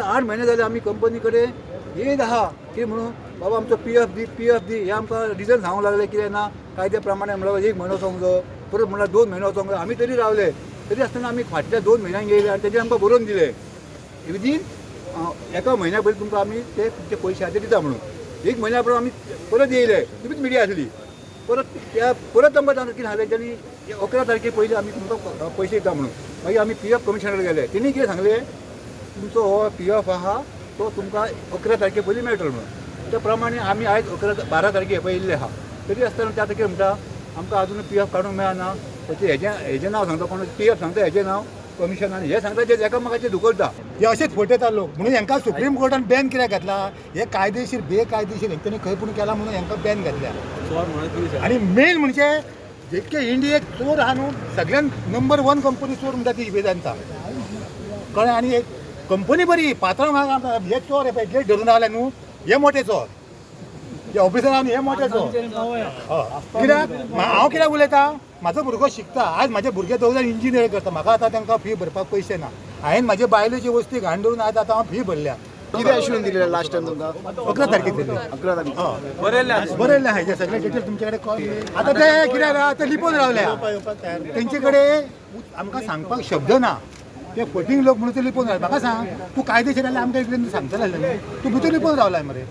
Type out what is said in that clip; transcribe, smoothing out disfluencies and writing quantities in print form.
आतां 8 म्हयने जाले आमी कंपनी कडेन येयत आहा की म्हणून बाबा आमचो पी एफ दी, पी एफ दी. हे आमकां रिजन सांगूंक लागले कितें ना, कायद्या प्रमाणे म्हणल्यार एक म्हयनो वचोंक जायो, परत म्हणल्यार 2 म्हयने वचोंक जाय. आमी तरी रावले. तरी आसतना आमी फाटल्या 2 म्हयन्यांक येयले आनी तेजेर आमकां बरोवन दिले, विदीन एका म्हयन्या पयलीं तुमकां आमी ते तुमचे पयशे आहा ते दिता म्हणून. एक म्हयन्या पयलीं आमी परत येयले, तुमीच मिडिया आसली. परत त्या परत आमकां तांकां कितें सांगलें तेणी, 11 तारखे पयलीं आमी तुमकां पयशे दिता म्हणून. मागीर आमी पी एफ कमिशनर गेले. तेणी कितें सांगलें, तुमचो हो पी एफ आहा तो तुमकां 11 तारखे पयलीं मेळटलो म्हणून. त्या प्रमाणे आमी आयज 11, 12 तारखे पळय येयल्ले आहा. तरी आसतना त्या तारखेर म्हणटा आमकां अजून पी एफ काडूंक मेळना. ताचें हेजें नांव सांगता कोण, पी एफ सांगता हेजें नांव कमिशन आनी हे सांगता ते एकामेकाचेर धुकलता. हे अशेच फटयता लोक. म्हणून हांकां सुप्रीम कोर्टान बॅन कित्याक घातला? हे कायदेशीर बेकायदेशीर हेंच्यांनी खंय पूण केला म्हणून हांकां बॅन घातल्या. आनी मेन म्हणजे जितके इंडियेक चोर आहा न्हू, सगळ्यान नंबर वन कंपनी चोर म्हणटा ती वेदांता, कळ्ळें? आनी एक कंपनी बरी पात्रांव, हे चोर हे पळय गेट धरून रावले न्हू, हे मोठे चोर. हे ऑफिसर आहा न्हू, हे मोठे चोर. हय, कित्याक हांव कित्याक उलयता, म्हाजो भुरगो शिकता. आज म्हाजे भुरगे दोग जाण इंजिनियर करता. म्हाका आतां तांकां फी भरपाक पयशे ना. हांवें म्हाजे बायलेची वस्ती घाण दवरून आज आतां हांव फी भरल्या. कितें एश्युरन्स दिलेलें लास्ट टायम तुमकां? 11 तारखेक दिल्ली. 11 तारीख. हय, बरयल्लें आहा. हेजे सगळे डिटेल तुमचे कडेन कॉल. आतां ते कितें जालां, ते लिपोवन रावल्या. तेंचे कडेन आमकां सांगपाक शब्द ना. ते फटींग लोक म्हणून ते लिपोवन रावले. म्हाका सांग, तूं कायदेशीर जाल्यार आमकां इतलें सांगतलें आसलें न्हू. तूं भितर लिपोवन रावलाय मरे.